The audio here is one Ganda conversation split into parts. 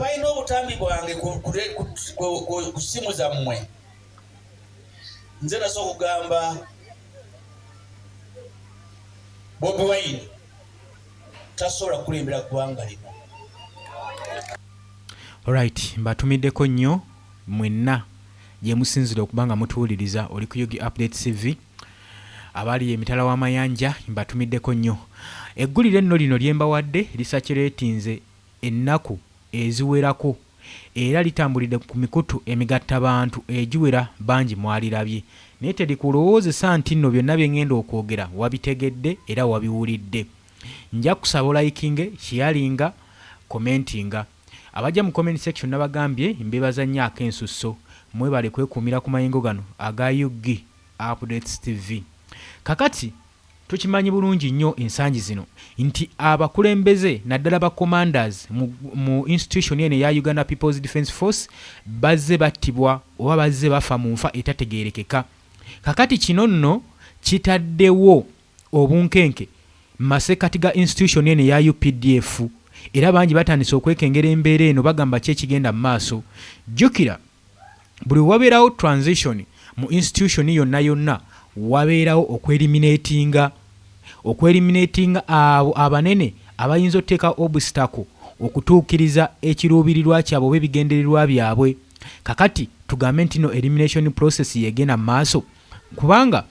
Abalina obutambi bwange ku ssimu zammwe, nze nasooka okugamba Bobi Wine tasobola kukulembera ggwanga lino. Alright, mbatumiddeko nnyo mwenna gyemusinzira okuba nga mutuwuliriza. Oli ku Ug Update TV. Abali emitala w'amayanja mbatumiddeko nnyo. Eggulire nno lino lyembawadde lisakireetinze ennaku eziwerako era litambulidde ku mikutu emigattabantu egiwera bangi mwalirabye. Naye terikulowoozesa nti nno byonna bye ngenda okwogera wabitegedde era wabiwulidde. Nja kusaba olayikinge, sheyalinga, commentinga. Abajja mu comment section nabagambye mbebaza nnyo akensusso. Mwebale kwekuumira ku mayengo gano aga Ug Updates TV. Kakati Tukimanyi bulungi nnyo ensangi zino nti abakulembeze naddala ba commanders mu, mu institution eno eya Uganda People's Defence Force bazze battibwa oba bazze bafa mu nfa etategeerekeka. Kakati kino nno kitaddewo obunkenke mu masekkati ga institution eno eya updf era bangi batandise okwekengera embeera eno bagamba ki ekigenda mu maaso. Jjukira Buli wewabeerawo transition mu institution yonna yonna wabeerawo okweliminatinga okweliminatinga abo abanene abayinza otuteekawo obstacle okutuukiriza ekiruubirirwa kyabwe oba ebigendererwa byabwe. Kakati tugambe ntino elimination process yegenda mu maaso kubanga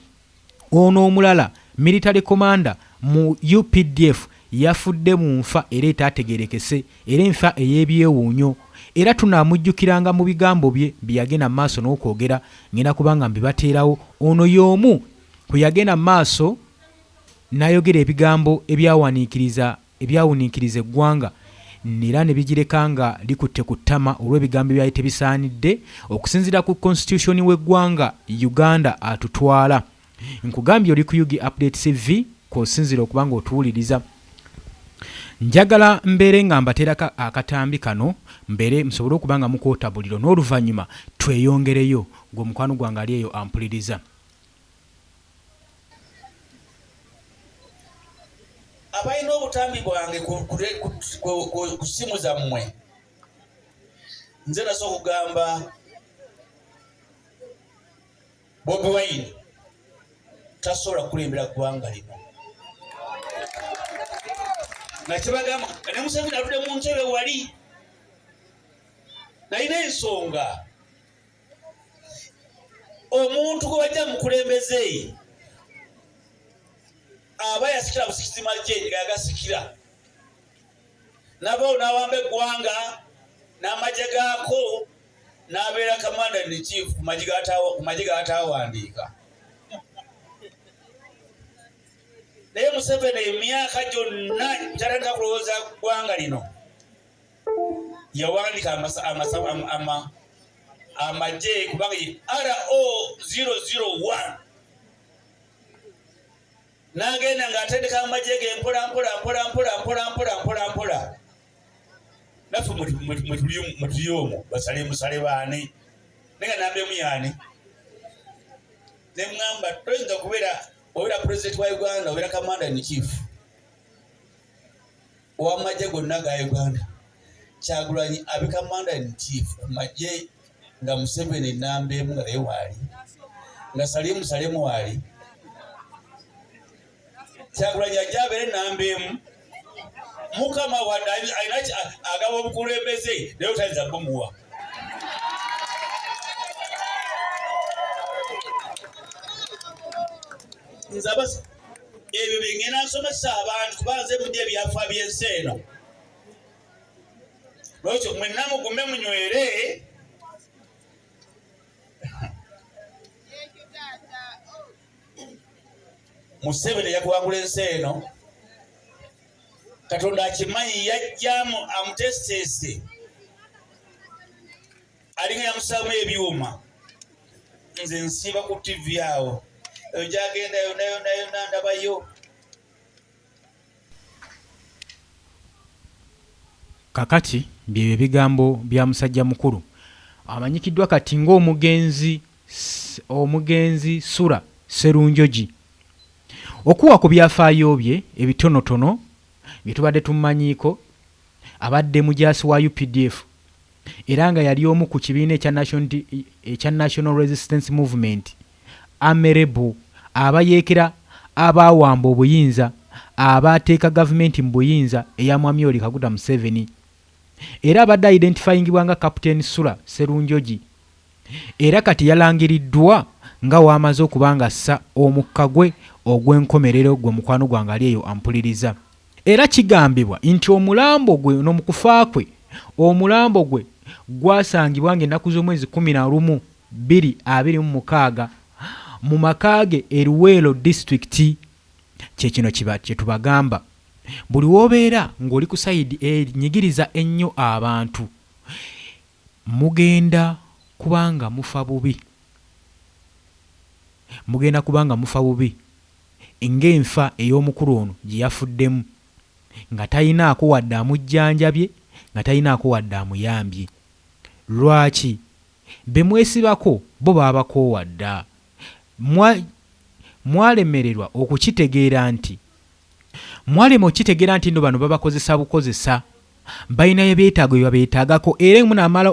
Ono omulala military commander mu updf yafudde mu nfa era etaategerekese era enfa ey'ebyewuunyo era tunaamujjukiranga mu bigambo bye byeyagenda mu maaso n'okwogera ngenda kuba nga mbibateerawo ono y'omu ku yagenda mu maaso n'ayogera ebigambo ebyawaniikiriza ebyawuniikiriza eggwanga era ne bigireka nga likutte ku ttama olw'ebigambo ebyali tebisaanidde okusinziira ku Constitution w'eggwanga Uganda atutwala. Nkugambye oli ku Ug Update CV kw'osinziira okuba ng'otuwuliriza. Njagala mbeere nga mbateerako akatambi kano mbeere musobole okuba nga mukwota buliro n'oluvannyuma tweyongereyo gwe mukwano gwange ali eyo ampuliriza. Abalina obutambi bwange ku ssimu zammwe, nze nasooka okugamba Bobi Wine tasobola kukulembera ggwanga lino nga kyebagamba ne Museveni atudde mu ntebe wali nalina ensonga Omuntu gwe bajja mukulembeze aba yasikira busikizi magye nga yagasikira navaawo n'awamba eggwanga n'amagye gaako n'abeera kamanda in chief ku magye g'ataawandiika. Naye Museveni emyaka gyonna kyatandika kulowooza ggwanga lino yawandika amagye kubanga ye ro 001 n'agenda ng'atendeka amagye ge mpola mpola mpola mpola mpola mpola mpola mpola naffe mwetuli omwo basale musale baani naye nga namba emu yaani ne ŋŋamba toyinza kubeera obeera pulezidenti wa uganda obeera kamanda in chief ow'amagye gonna aga Uganda Kyagulanyi abe commander in chief ku magye nga Museveni namba emu nga naye waali nga Salimu Salemu waali Kyagulanyi ajja abeere namba emu Mukama wadde alina agaba obukulembeze naye otayinza bumuwa. Nze ebyo byengenda nsomesa abantu kuba nze mudi ebyafa by'ensi eno lwekyo mwenna mugume munywere Museveni yakuwangula ensi eno Katonda akimanyi yajjamu amutesiteese alinga yamusaamu ebyuma nze nsiiba ku ttivi awo eyo gyagenda yonna yonna yonna ndabayo. Kakati byebyo ebigambo bya musajja mukulu amanyikiddwa kati ng'omugenzi omugenzi Sura Sserunjogi. Okuwa ku byafaayo bye ebitonotono bye tubadde tumumanyiiko, abadde mujaasi wa updf. Era nga yali omu ku kibiina ekya National Resistance Movement, Army Rebel, abayeekera abaawamba obuyinza, abaateeka gavumenti mu buyinza eya Mwami Yoweri Kaguta Museveni. Era abadde identifyingibwa nga Captain Sula Serunjogi. Era kati yalangiriddwa nga w'amaze okuba nga assa omukka gwe ogw'enkomerero gwe mukwano gwange ali eyo ampuliriza. Era kigambibwa nti omulambo gwe no mu kufa kwe, omulambo gwe gwasangibwa ng'ennaku z'omwezi 11 2026 mu maka ge e Luweero disitulikiti. Kye kino kye tubagamba. Buli w'obeera ng'oli ku sayidi enyigiriza ennyo abantu, mugenda kuba nga mufa bubi. Mugenda kuba nga mufa bubi ng'enfa ey'omukulu ono gye yafuddemu nga talinaako wadde amujjanjabye, nga talinaako wadde amuyambye. Lwaki? Be mwesibako bo baabakoowa dda. Mwalemererwa okukitegeera nti mwalema okukitegeera nti nno bano babakozesa bukozesa. Balinayo ebyetaago bye babeetaagako era munaamala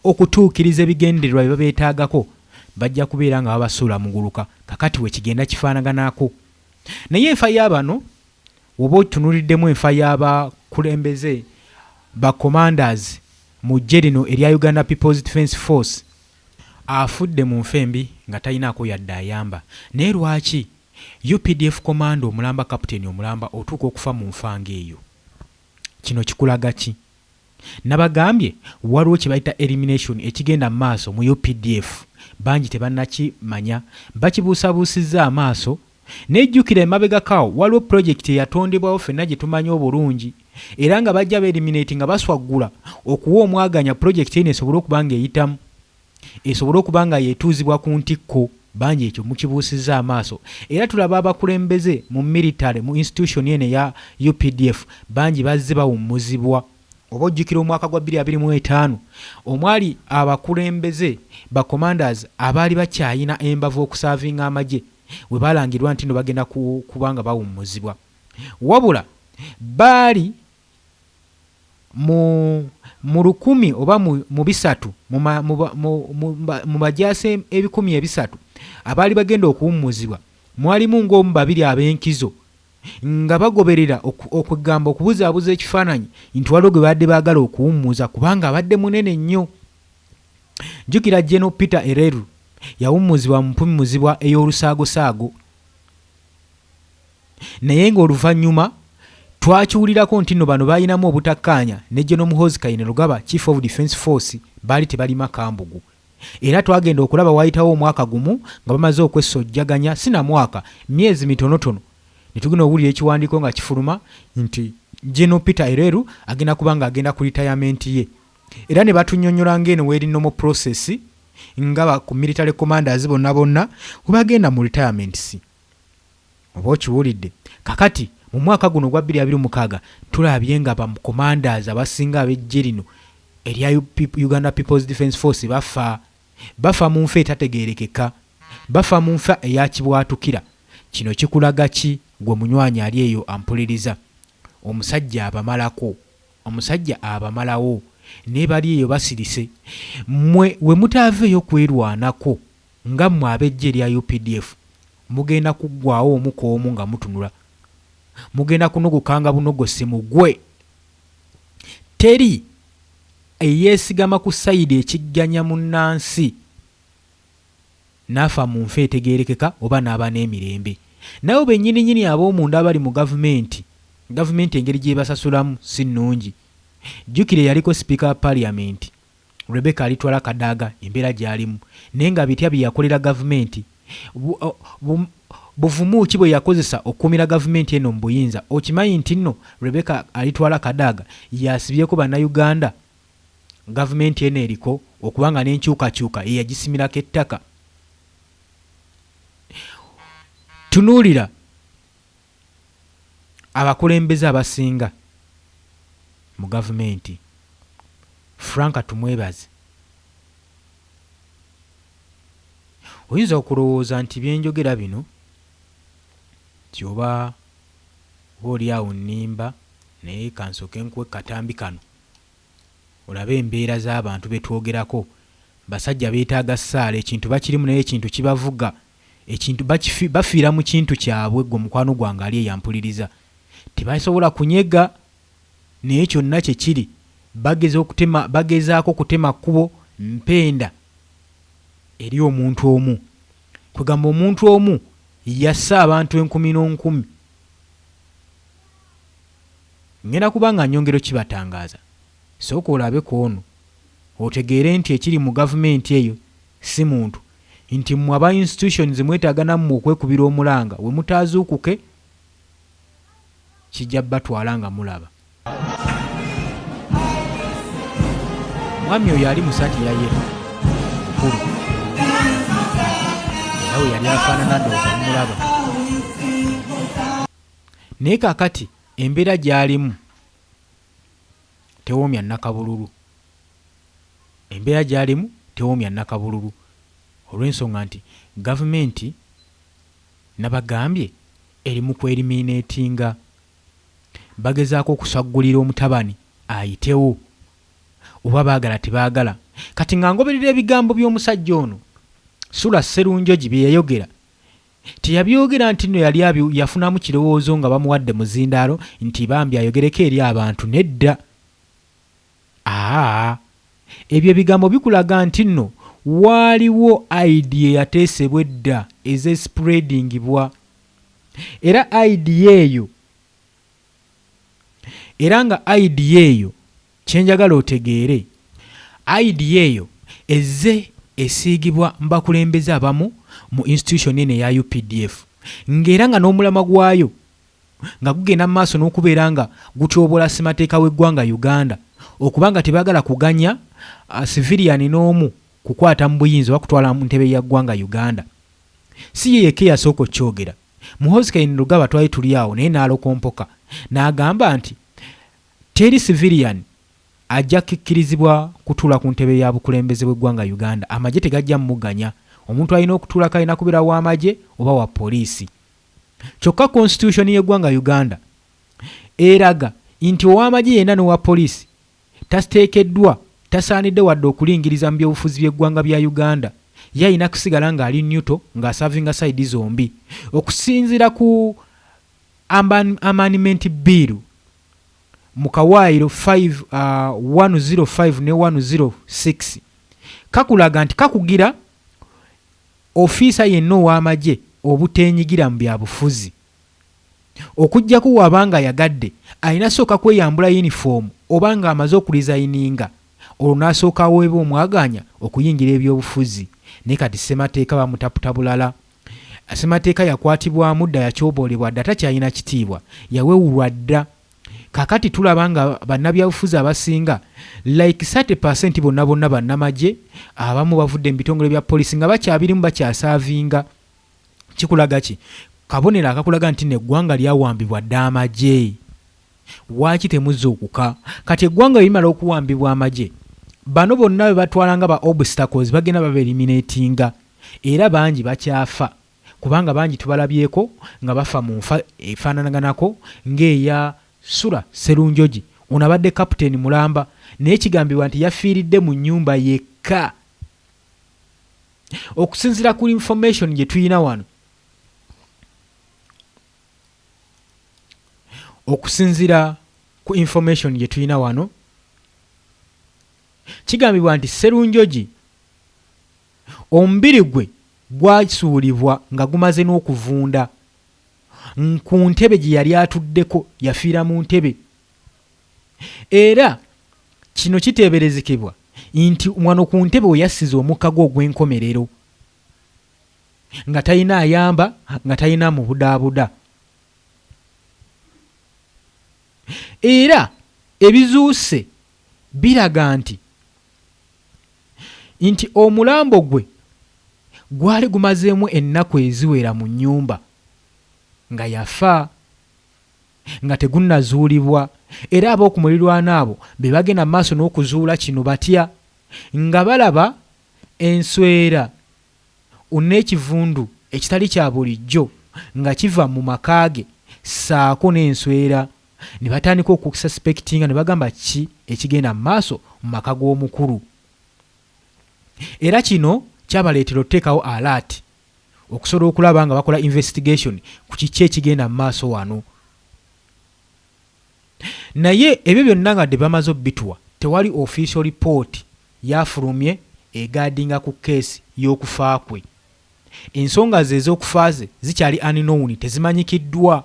okutuukiriza ebigendererwa bye babeetaagako, bajja kubeera nga babasuula muguluka. Kakati we kigenda kifaanaganako. Naye enfa ya bano, woba otunuliddemu enfa y'abakulembeze ba commanders mu ggye lino erya Uganda People's Defence Force, afudde mu nfa embi nga talinaako yadde ayamba. Naye lwaki UPDF commando omulamba, captain omulamba, otuuka okufa mu nfa ng'eyo? Kino kikulaga ki? Nabagambye waliwo kye bayita elimination ekigenda mu maaso mu UPDF. Bangi tebannakimanya, bakibuusabuusizza amaaso. Naye jjukira emabegako awo waliwo pulojekiti eyatondebwawo ffenna gye tumanyi obulungi, era nga bajja beeliminate nga baswaggula okuwa omwaganya pulojekiti eno esobole okuba ng'eyitamu, esobole okuba nga yeetuuzibwa ku ntikko. Bangi ekyo mukibuusizza amaaso. Era tulaba abakulembeze mu military, mu institution eno eya UPDF, bangi bazze bawummuzibwa. Oba ojjukira omwaka gwa 2025 omwali abakulembeze ba commanders abaali bakyayina embavu okusaavinga amagye, we baalangirwa nti nno bagenda kuba nga bawummuzibwa. Wabula baali mu 1000 oba mu 300, mu bajaasi 300 abaali bagenda okuwummuzibwa, mwalimu ng'omu babiri ab'enkizo nga bagoberera okwegamba okubuzaabuza ekifaananyi nti waliwo gwe baadde baagala okuwummuza kubanga abadde munene nnyo. Jjukira General Peter Ereru yawummuzibwa mu mpummuzibwa ey'olusaagosaago, naye ng'oluvannyuma twakiwulirako nti nno bano baalinamu obutakkaanya ne General Muhoozi Kainerugaba, Chief of Defence Force, baali tebalima kambugu. Era twagenda okulaba waayitawo omwaka gumu nga bamaze okwesojjaganya, si na mwaka, myezi mitonotono, ne tugenda okuwulira ekiwandiiko nga kifuluma nti General Peter Ereru agenda kuba ng'agenda ku retirement ye. Era ne batunnyonnyola ng'eno weeri normal process nga ba ku military commanders bonna bonna we bagenda mu retirements. Oba okiwulidde? Kakati mu mwaka guno ogwa 2026 tulabye nga ba commanders abasinga ab'eggye lino erya Uganda People's Defence Force bafa. Bafa mu nfa etategeerekeka. Bafa mu nfa eya kibwatukira. Kino kikulaga ki gwe munywanyi ali eyo ampuliriza? Omusajja abamalako. Omusajja abamalawo. Naye bali eyo basirise. Mmwe we mutaaveeyo kwerwanako nga mmwe ab'eggye erya updf, mugenda kuggwaawo omu ku omu nga mutunula. Mugenda kunogokanga bunogosi mugwe. Teri eyeesigama ku sayidi ekigganya munnansi n'afa mu nfa etegeerekeka oba n'aba n'emirembe. N'abo bennyininyini ab'omunda abali mu gavumenti, gavumenti engeri gy'ebasasulamu si nnungi. Jjukira eyaliko sipiika wa parliament, Rebecca Alitwala Kadaga embeera gy'alimu naye nga bitya bye yakolera gavumenti? Buvumu ki bwe yakozesa okukuumira gavumenti eno mu buyinza? Okimanyi nti nno Rebecca Alitwala Kadaga y'asibyeko Bannayuganda gavumenti eno eriko okuba nga n'enkyukakyuka ye yagisimirako ettaka? Tunuulira abakulembeze abasinga mu gavumenti, Frank Tumwebaze. Oyinza okulowooza nti bye njogera bino nti oba oba oli awo nnimba, naye kansooke nkuwe ku katambi kano. Olabe embeera z'abantu be twogerako. Basajja beetaaga ssaala, ekintu bakirimu naye ekintu kibavuga. Ekintu bakifi, bafiira mu kintu kyabwe. Ggwe mukwano gwange ali eyampuliriza, tebasobola kunyega naye kyonna kye kiri bageza okutema, bagezaako kutema kkubo mpenda eri omuntu omu. Kwegamba omuntu omu yasse abantu enkumi n'onkumi. Ngenda kuba nga nyongera okibatangaaza. Sooka olabe ku ono otegeere nti ekiri mu gavumenti eyo si muntu, nti mmwe aba institutions mwetaaga nammwe okwekubira omulanga, we mutaazuukuke kijja batwala nga mulaba. Mwami oyo ali mu saati ya yellow mukulu, era we yali afaanana ndowooza mumulaba. Naye kaakati embeera gy'alimu tewoomya nnakabululu. Embeera gy'alimu tewoomya nnakabululu olw'ensonga nti gavumenti nabagambye eri mu kweriminatinga. Bagezaako okusaggulira omutabani ayitewo oba baagala tebaagala. Kati nga ngoberera ebigambo by'omusajja ono Sula Sserunjogi bye yayogera, teyabyogera nti nno yali yafunamu kirowoozo nga bamuwadde muzindaalo nti bambi ayogereko eri abantu, nedda. Aa, ebyo ebigambo bikulaga nti nno waaliwo idea eyateesebwa edda ezespreadingibwa, era idea eyo, era nga idea eyo kyenjagala otegeere, idea eyo ezze esiigibwa mu bakulembeze abamu mu institution eno eya UPDF, ng'era nga n'omulamwa gwayo nga gugenda mu maaso n'okubeera nga gutyoboola ssemateeka w'eggwanga Uganda, okuba nga tebaagala kuganya civilian n'omu kukwata mu buyinza oba kutwala mu ntebe ya ggwanga Uganda. Si ye yekka eyasooka okukyogera. Muhoozi Kainerugaba twali tuli awo naye n'alokompoka n'agamba nti teri civilian ajja kikkirizibwa kutuula ku ntebe ya bukulembeze bw'eggwanga Uganda, amagye tegajja muganya. Omuntu alina okutuulako alina kubeera w'amagye oba wa poliisi. Kyokka constitution y'eggwanga Uganda eraga nti ow'amagye yenna n'owa poliisi tateekeddwa, tasaanidde wadde okulingiriza mu byobufuzi by'eggwanga bya Uganda. Ye alina kusigala ng'ali neutral ng'asavinga sayidi zombi. Okusinziira ku Amendment Bill mu kawaayiro 5, 105 ne 106 kakulaga nti kakugira ofiisa yenna ow'amagye obuteenyigira mu byabufuzi. Okuggyako w'aba ng'ayagadde, alina sooka kweyambula yinifoomu oba ng'amaze okulizayininga olwo n'asooka aweebwa omwagaanya okuyingira ebyobufuzi. Naye kati ssemateeka bamutaputa bulala. Ssemateeka yakwatibwamu dda, yakyoboolebwa dda, takyalina kitiibwa, yawewulwa dda. Kaakati tulaba nga bannabyabufuzi abasinga like 30% bonna bonna bannamagye, abamu bavudde mu bitongole bya poliisi nga bakyabirimu bakyasaavinga. Kikulaga ki? Kabonero akakulaga nti nno eggwanga lyawambibwa dda amagye. Waaki temuzuukuka? Kati eggwanga bwe limala okuwambibwa amagye, bano bonna be batwala nga ba obstacles bagenda baba eliminatinga era bangi bakyafa kubanga bangi tubalabyeko nga bafa mu nfa efaananaganako ng'eya Sula Sserunjogi. Ono abadde captain mulamba naye kigambibwa nti yafiiridde mu nnyumba yekka. Okusinziira ku information gye tulina wano, okusinziira ku information gye tulina wano, kigambibwa nti Sserunjogi omubiri gwe gwasuulibwa nga gumaze n'okuvunda ku ntebe gye yali atuddeko, yafiira mu ntebe. Era kino kiteeberezekebwa nti wano ku ntebe we yassiza omukka gwe ogw'enkomerero nga talina ayamba, nga talina mubudaabuda. Era ebizuuse biraga nti nti omulambo gwe gwali gumazeemu ennaku eziwera mu nnyumba nga yafa nga tegunnazuulibwa era ab'oku mulirwano abo be bagenda mu maaso n'okuzuula kino batya nga balaba enswera n'ekivundu ekitali kya bulijjo nga kiva mu maka ge ssaako n'enswera. Ne batandika okususpectinga ne bagamba ki ekigenda mu maaso mu maka g'omukulu. Era kino kyabaleetera otuteekawo alert okusobola okulaba nga bakola investigation ku kiki ekigenda mu maaso wano. Naye ebyo byonna nga bamaze obituwa, tewali official report yafulumye egaadinga ku keesi y'okufa kwe. Ensonga ze ez'okufa ze zikyali unknown, tezimanyikiddwa,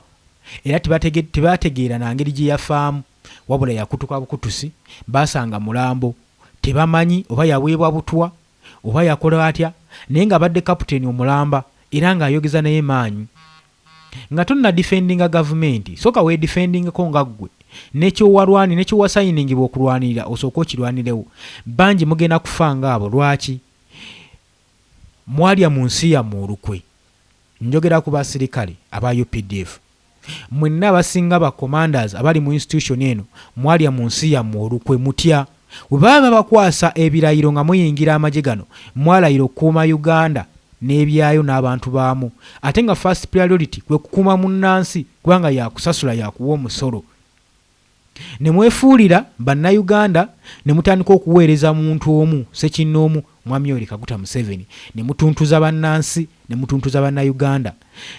era tebategeera na ngeri gye yafaamu, wabula yakutuka bukutusi, basanga mulambo, tebamanyi oba yaweebwa butwa oba yakola atya, naye ng'abadde kapiteeni omulamba era ng'ayogeza naye maanyi. Nga tonna defendinga gavumenti, sooka weedefendingako nga ggwe nekyowalwani nekyowasayiningibwa okulwanirira, osooke okirwanirewo. Bangi mugenda kufa ngaabo. Lwaki mwalya mu nsi yammwe olukwe? Njogera ku basirikale aba UPDF mwenna, abasinga ba commanders abali mu institution eno, mwalya mu nsi yammwe olukwe. Mutya bwe baba babakwasa ebirayiro nga muyingira amagye gano, mwalayira okukuuma Uganda n'ebyayo n'abantu baamu, ate nga first priority kwe kukuuma munnansi, kubanga yakusasula, yakuwa omusolo. Ne mwefuulira Bannayuganda ne mutandika okuweereza muntu omu ssekinnoomu, Mwami Yoweri Kaguta Museveni, ne mutuntuza bannansi, ne mutuntuza Bannayuganda.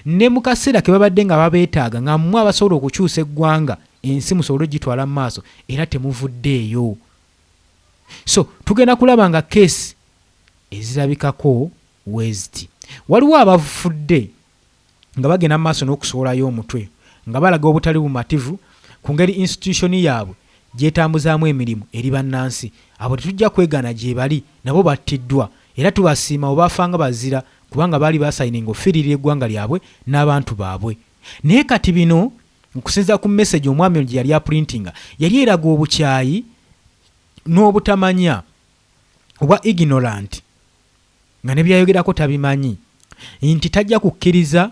Ne mu kaseera ke babadde nga babeetaaga nga mmwe abasobola okukyusa eggwanga, ensi musobole ogitwala mu maaso, era temuvuddeeyo. So tugenda kulaba nga keesi ezirabikako weeziti. Waliwo abafudde nga bagenda mu maaso n'okusowolayo omutwe nga balaga obutali bumativu ku ngeri institution yaabwe gy'etambuzaamu emirimu eri bannansi. Abo tetujja kwegaana, gye bali, nabo battiddwa, era tubasiima bwe baafanga bazira, kubanga baali basayininga okufiiririra eggwanga lyabwe n'abantu baabwe. Naye kati bino, okusinziira ku message omwami ono gye yali aprintinga, yali eraga obukyayi n'obutamanya obwa ignorant, nga ne byayogerako tabimanyi, nti tajja kukkiriza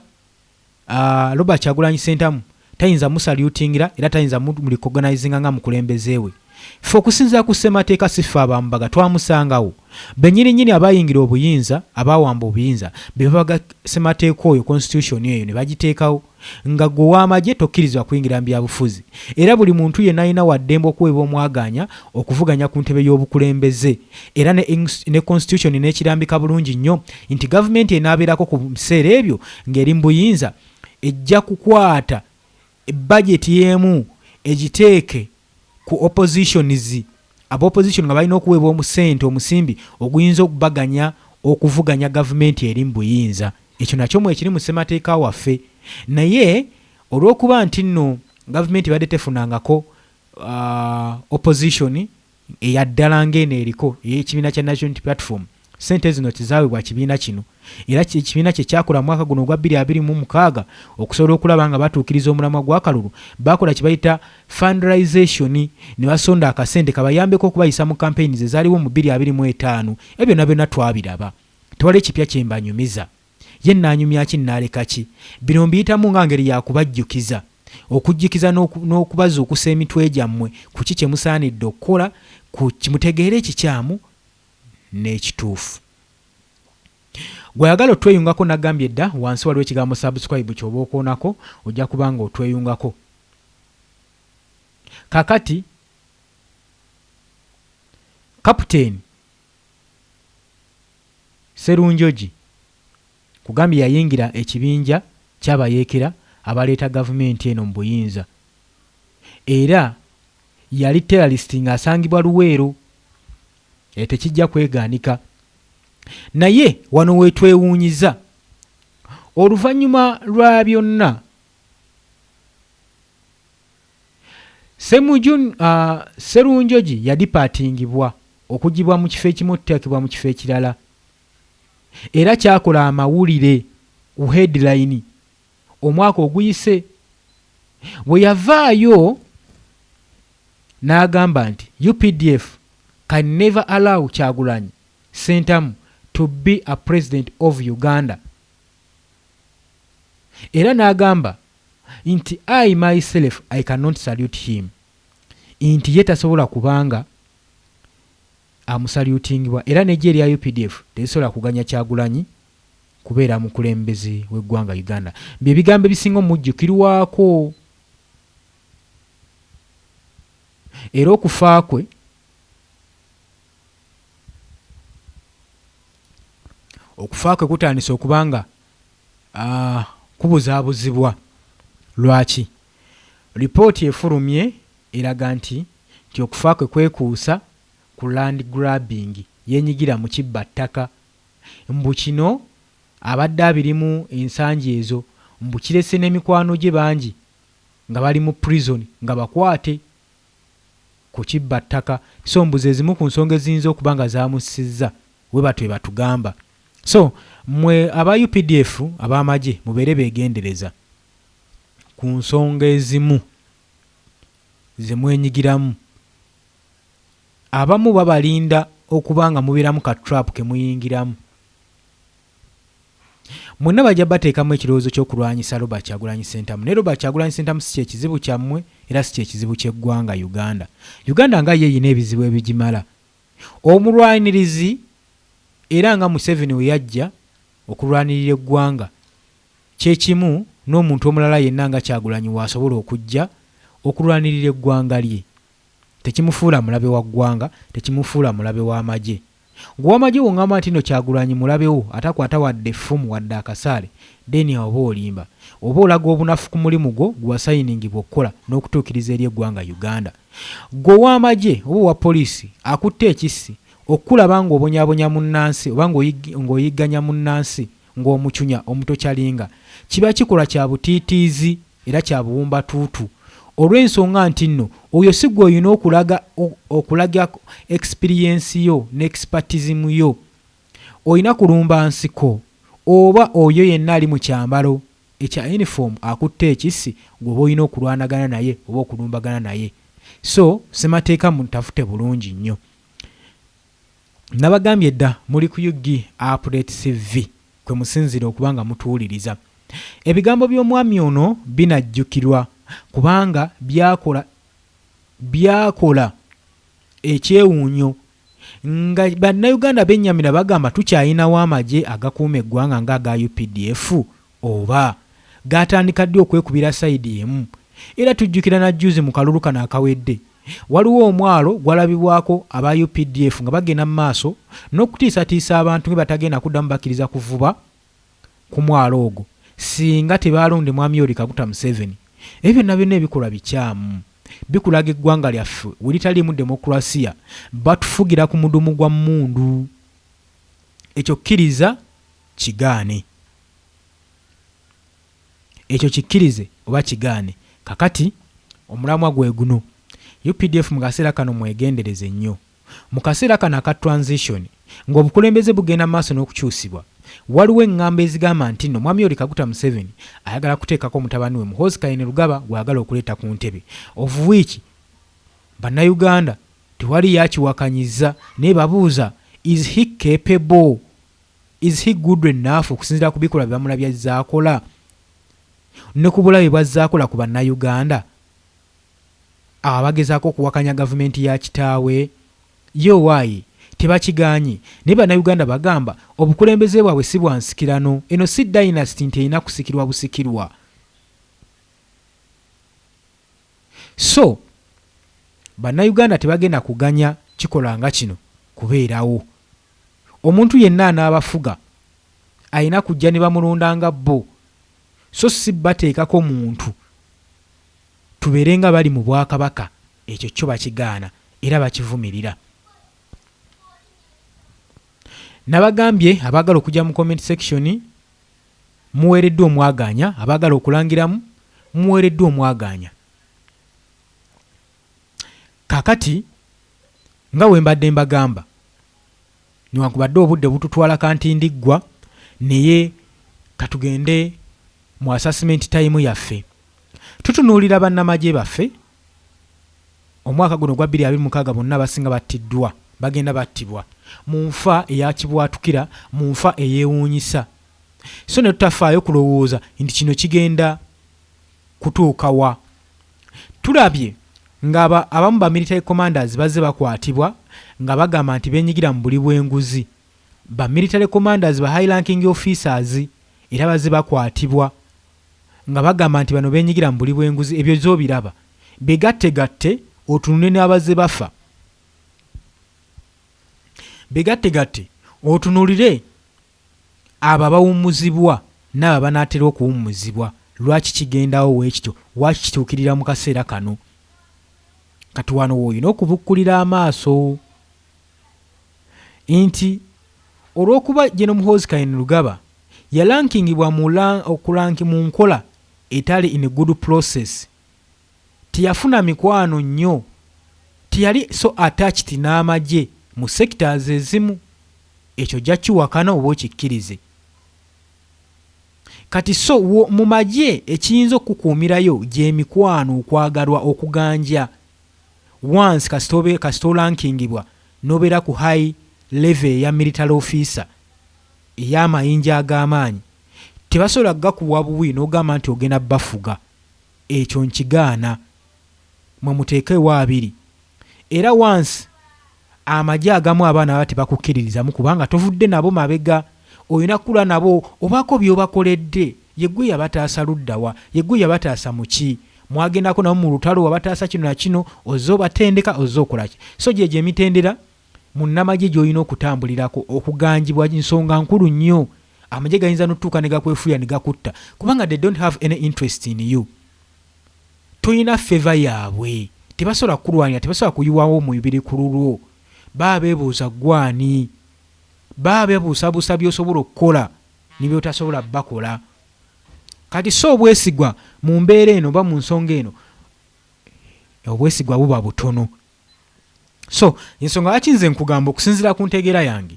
Robert Kyagulanyi Ssentamu, tayinza musalutingira era tayinza murecognizinga nga mukulembeze we. Ffe okusinziira ku ssemateeka, si ffe abambaga twamusangawo, bennyini nnyini abayingira obuyinza, abawamba obuyinza, be babaga ssemateeka oyo, constitution eyo, ne bagiteekawo nga gwe ow'amagye tokkirizibwa kuyingira mu byabufuzi, era buli muntu yenna alina waddembe okuweebwa omwagaanya okuvuganya ku ntebe y'obukulembeze. Era ne constitution n'ekirambika bulungi nnyo nti gavumenti enaabeerako ku biseera ebyo ng'eri mu buyinza ejja kukwata bajeti y'emu egiteeke ku oppositions, aba opposition nga balina okuweebwa omusente, omusimbi oguyinza okubaganya okuvuganya gavumenti eri mu buyinza. Ekyo nakyo mwekiri mu ssemateeka waffe. Naye olw'okuba nti nno gavumenti ebadde tefunangako opposition eyaddala ng'eno eriko ey'ekibiina kya National Unity Platform, ssente zino tezaweebwa kibiina kino. Era ekibiina kye kyakola mu mwaka guno ogwa 2026 okusobola okulaba nga batuukiriza omulamwa gw'akalulu, baakola kye bayita fundraisation, ne basonda akasente kabayambeko okubayisa mu campaigns ezaaliwo mu 2025. Ebyo byonna byonna twabiraba, tewali ekipya kye mbanyumiza. Ye nnaanyumya ki, nnaaleka ki? Bino mbiyitamu nga ngeri ya kubajjukiza, okujjukiza n'okubazuukusa emitwe gyammwe ku ki kye musaanidde okukola, ku mutegeere ekikyamu n'ekituufu. Gw'ayagala otweyungako, nagambye dda, wansi waliwo ekigambo subscribe ky'oba okoonako, ojja kuba nga otweyungako. Kakati Kapiteeni Serunjogi kugambye yayingira ekibinja ky'abayeekera abaleeta gavumenti eno mu buyinza, era yali terrorist ng'asangibwa Luweero. E, tekijja kwegaanika. Naye wano wetwewuunyiza, oluvannyuma lwa byonna, Serunjogi yadipaatingibwa okugibwa mu kifo ekimu okuteekebwa mu kifo ekirala, era kyakola amawulire ku headline omwaka oguyise bwe yavaayo n'agamba nti UPDF can never allow Kyagulanyi Ssentamu to be a president of Uganda, era n'agamba nti I myself, I cannot salute him, nti ye tasobola kubanga amusalutingibwa, era n'eggye erya UPDF terisobola kuganya Kyagulanyi kubeera mukulembeze w'eggwanga Uganda. Bye bigambo ebisinga omujjukirwako. Era okufa kwe okufa kwe kutandise okuba nga kubuzaabuzibwa. Lwaki? Lipooti efulumye eraga nti nti okufa kwe kwekuusa ku land grabbing, yeenyigira mu kibba ttaka. Mbu kino abadde abirimu ensangi ezo, mbu kirese ne mikwano gye bangi nga bali mu prison nga bakwate ku kibba ttaka. So mbu ze zimu ku nsonga eziyinza okuba nga zaamussizza, bwe batyo bwe batugamba. So mmwe aba updf ab'amagye mubeere beegendereza ku nsonga ezimu ze mwenyigiramu. Abamu babalinda okuba nga mubeeramu ka trap ke muyingiramu. Mwenna bajja bateekamu ekirowoozo ky'okulwanyisa Robert Kyagulanyi Ssentamu, naye Robert Kyagulanyi Ssentamu si kye kizibu kyammwe era si kye kizibu ky'eggwanga Uganda. Uganda nga yo erina ebizibu ebigimala. Omulwanirizi era nga Museveni we yajja okulwanirira eggwanga kye kimu n'omuntu omulala yenna nga Kyagulanyi w'asobola okujja okulwanirira eggwanga lye. Tekimufuula mulabe wa ggwanga, tekimufuula mulabe w'amagye. Gwe owamagye wongamba ntino Kyagulanyi mulabe wo atakwata wadde effumu wadde akasaale then awo oba olimba. Oba olaga obunafu ku mulimu gwo gwewasayiningibwa okukola n'okutuukiriza eri eggwanga Uganda. Gwe owamagye oba owa police akutte ekissi okukulaba ng'obonyabonya munnansi oba ng'oyigganya munnansi ng'omucunya omutokyalinga kiba kikolwa kya butiitiizi era kya buwumbatuutu olw'ensonga nti nno oyo si gwe olina okulaga okulaga experience yo ne expertism yo. Olina kulumba nsiko oba oyo yenna ali mu kyambalo ekya uniform akutte ekissi gw'oba olina okulwanagana naye oba okulumbagana naye. So ssemateeka mutafute bulungi nnyo. Nabagambye dda muli ku Ug Update CV kwe musinziira okuba nga mutuwuliriza. Ebigambo by'omwami ono binajjukirwa kubanga byakola byakola ekyewuunyo nga Bannayuganda bennyamira bagamba tukyalinawo amagye agakuuma eggwanga nga aga updf oba gaatandika ddi okwekubira sayidi emu? Era tujjukira na jjuuzi mu kalulu kano akawedde waliwo omwalo gwalabibwako aba updf nga bagenda mu maaso n'okutiisatiisa abantu nga batagenda kuddamu bakkiriza kuvuba ku mwalo ogwo singa tebaalonde Mwami Yoweri Kaguta Museveni. Ebyo byonna byonna ebikolwa bikyamu. Bikulaga eggwanga lyaffe we litaliimu demokulasiya, batufugira ku mudumu gwa mmundu. Ekyo kkiriza kigaane. Ekyo kikkirize oba kigaane. Kakati omulamwa gwe guno. Updf mu kaseera kano mwegendereze nnyo. Mu kaseera kano aka transition, nga obukulembeze bugenda mu maaso n'okukyusibwa, waliwo eŋŋambo ezigamba ntinno Mwami Yoweri Kaguta Museveni ayagala kuteekako mutabani we Muhoozi Kainerugaba gw'ayagala okuleeta ku ntebe. Of which Bannayuganda tewaliyo akiwakanyizza naye babuuza is he capable? Is he good enough okusinziira ku bikolwa bye bamulabye azze akola ne ku bulabe bw'azze akola ku Bannayuganda abagezaako okuwakanya gavumenti ya kitaawe? Ye owaaye tebakigaanye naye Bannayuganda bagamba obukulembeze bwabwe si bwa nsikirano, eno si dynasty nti erina kusikirwa busikirwa. So Bannayuganda tebagenda kuganya kikolwa nga kino kubeerawo. Omuntu yenna anaabafuga alina kujja ne bamulonda nga bo so si bateekako muntu tubeere nga bali mu Bwakabaka, ekyo kyo bakigaana era bakivumirira. Nabagambye abaagala okujja mu comment section muweereddwa omwagaanya, abaagala okulangiramu muweereddwa omwagaanya. Kaakati nga bwe mbadde mbagamba, newankubadde obudde bututwala kantindiggwa, naye katugende mu assessment time yaffe. Tutunuulira bannamagye baffe, omwaka guno ogwa 2026 bonna abasinga battiddwa, bagenda battibwa mu nfa eya kibwatukira, mu nfa eyeewuunyisa. So ne tutafaayo kulowooza nti kino kigenda kutuuka wa. Tulabye nga abamu ba military commanders bazze bakwatibwa nga bagamba nti benyigira mu buli bw'enguzi. Ba military commanders, ba high ranking officers era bazze bakwatibwa nga bagamba nti bano benyigira mu buli bw'enguzi. Ebyo ozze obiraba. Begattegatte otunule n'abazze bafa. Bigattegatte otunulire abo abawummuzibwa n'abo abanaatera okuwummuzibwa. Lwaki kigendawo weekityo? Lwaki kituukirira mu kaseera kano? Kati wano w'olina okubukkulira amaaso nti olw'okuba General Muhoozi Kainerugaba yalankingibwa mu okulanki mu nkola etali in good process, teyafuna mikwano nnyo, teyali so attached n'amagye mu sectors ezimu. Ekyo ojja kiwakana oba okikkirize. Kati so mu magye ekiyinza okukukuumirayo gy'emikwano, okwagalwa, okuganja. Once kasita olankingibwa n'obeera ku high level eya military officer ey'amayinja ag'amaanyi, tebasobola kugakuwa buwi n'ogamba nti ogenda bafuga. Ekyo nkigaana. Mwe muteekewo abiri. Era once amagye agamu abaana baba tebakukkiririzamu kubanga tovudde nabo mabega, olina kukula nabo obaako by'obakoledde. Ye ggwe yabataasa luddawa? Ye ggwe yabataasa mu ki? Mwagendako nabo mu lutalo, wabataasa kino na kino, ozze obatendeka, ozze okola ki? So gyegyo emitendera munnamagye gy'olina okutambulirako. Okuganjibwa nsonga nkulu nnyo. Amagye gayinza n'otutuuka ne gakwefuya ne gakutta kubanga they don't have any interest in you. Tolina favor yaabwe, tebasobola kukulwanira, tebasobola kuyiwawo mubiri ku lulwo. Baba beebuuza ggwe ani, baba beebuusabuusa by'osobola okukola ne by'otasobola bakola. Kati so obwesigwa mu mbeera eno oba mu nsonga eno, obwesigwa buba butono. So ensonga lwaki nze nkugamba okusinziira ku ntegeera yange,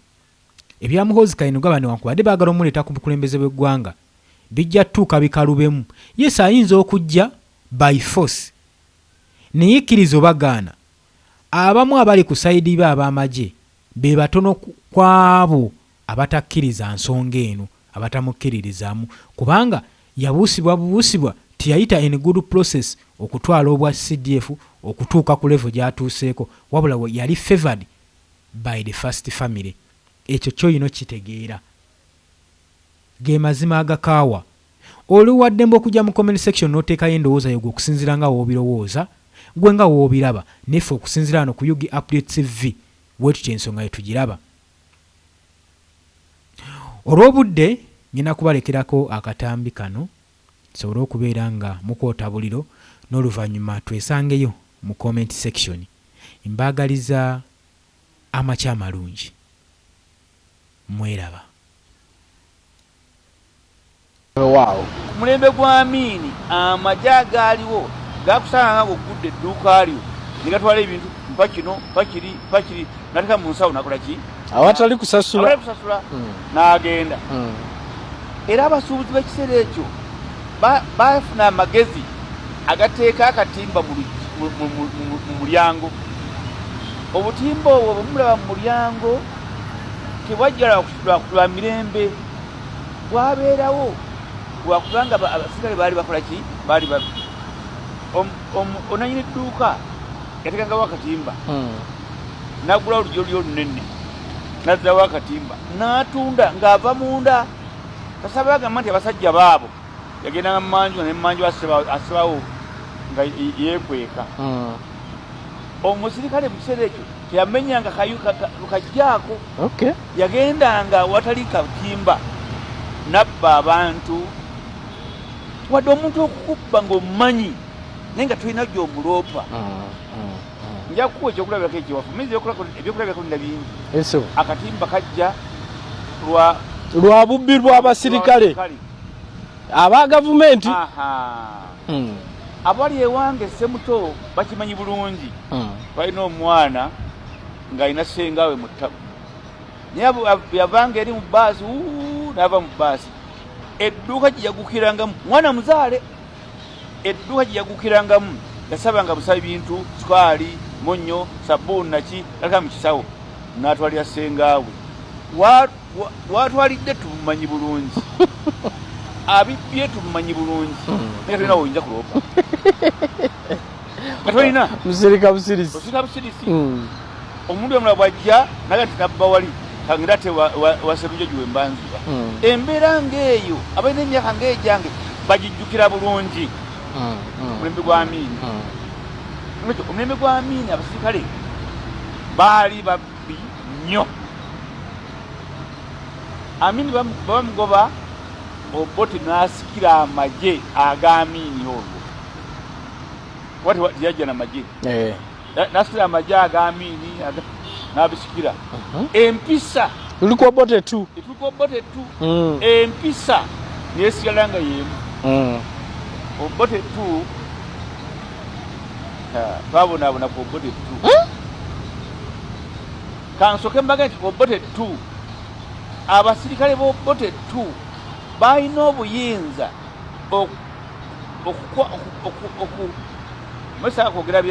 ebya Muhoozi Kainerugaba newankubadde baagala omuleeta ku bukulembeze bw'eggwanga, bijja tutuuka bikalubemu. Yes, ayinza okujja by force, naye kkiriza oba gaana, abamu abali ku side be ab'amagye be batono ku abo abatakkiriza nsonga eno, abatamukkiririzaamu, kubanga yabuusibwa bubuusibwa, teyayita in good process okutwala obwa CDF okutuuka ku level gy'atuuseeko, wabula yali favored by the first family. Ekyo ky'olina okukitegeera, ge mazima agakaawa. Oli waddembe okujja mu comment section n'oteekayo endowooza yo gwe okusinziira nga w'obirowooza, gwe nga w'obiraba. Neffe okusinziira wano ku UG Update TV bwe tutyo ensonga ye tugiraba. Olw'obudde ngenda kubalekerako akatambi kano tusobole okubeera nga mukwota buliro, n'oluvannyuma twesangeyo mu comment section. Mbaagaliza amakya amalungi. Mweraba. Waawo. Ku mulembe gwa Amiini amagye agaaliwo gakusanga nga ng'oggudde edduuka lyo ne gatwala ebintu, mpa kino, mpa kiri, mpa kiri, n'ateeka mu nsawo n'akola ki? Awatali kusasula. Awatali kusasula n'agenda. Era abasuubuzi b'ekiseera ekyo baafuna amagezi agateeka akatimba mu mulyango. Obutimba obwo bwe mulaba mu mulyango tebwajja lwa mirembe, bwabeerawo lwakubanga abaserikale baali bakola ki? Baali babbi. Onanyini dduuka yateekangawo akatimba, n'aggulawo oluggi oluli olunene, n'azzawo akatimba n'atunda ng'ava munda. Kasaba bagamba nti abasajja baabo yagendanga mu manju nga ne mu manju asibawo nga yeekweka. Omusirikale mu kiseera ekyo teyamenyanga kajjaako. Yagendanga watali katimba n'abba abantu. Wadde omuntu okukubba ng'omumanyi naye nga tolina gy'omuloopa. Nja kukuwa ekyokulabirako ekiwafu. Minza ebyokulabirako nina bingi. Akatimba kajja lwa lwa bubbi bw'abasirikale aba gavumenti. Abali ewange Semuto bakimanyi bulungi. Balina omwana ng'alina ssengawe mu ttabu, naye yavanga eri mu bbaasi n'ava mu bbaasi, edduuka gye yagukirangamu, mwana muzaale, edduuka gye yagukirangamu yasabanga busaba bintu, sukaali, munnyo, sabbuuni naki, aleka mu kisawo n'atwalira ssengaawe. Watwalidde tumumanyi bulungi, abibbye tumumanyi bulungi, naye tolina woyinza kuloopa nga tolina. Musirika busirisi. Osirika busirisi. Omuntu omulala bwajja naga nti nabba wali kangenda ate wa Serunjogi we mbanziba. Embeera ng'eyo abalina emyaka ng'egyange bagijjukira bulungi. Mulembe gwa Amiini. Nolwekyo omulembe gwa Amiini abasirikale baali babbi nnyo. Amini bamugoba Obote n'asikira amagye aga Amini olwo kuba teyajja na magye eh. N'asikira amagye aga Amini n'abisikira uh-huh. Empisa tuli ku Obote tu tuli ku Obote tu mm. Empisa nesigala nga yemu mm. Obote tu twabonaabona ku Obote tu hmm? Kansoke mbage nti Obote tu abasirikale b'Obote tu balina obuyinza kwogera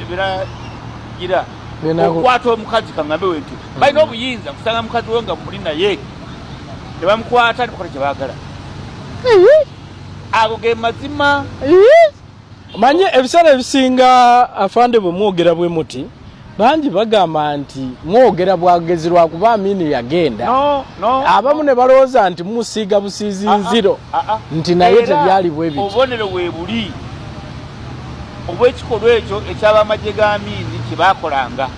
binagira okukwata omukazi kaŋambe we nti balina obuyinza kusanga mukazi we nga muli naye ne bamukwata nebakola kye baagala. Ago ge mazima. Omanye ebiseera ebisinga afande bwe mwogera bwe muti bangi bagamba nti mwogera bwagezi lwakuba Amini yagenda no, no, abamu ne balowooza nti mumusiiga busiizi ah, ah, nziro ah, nti naye tebyali bwe bityo. Obubonero weebuli obw'ekikolwa ekyo eky'abamagye ga Amini kye baakolanga.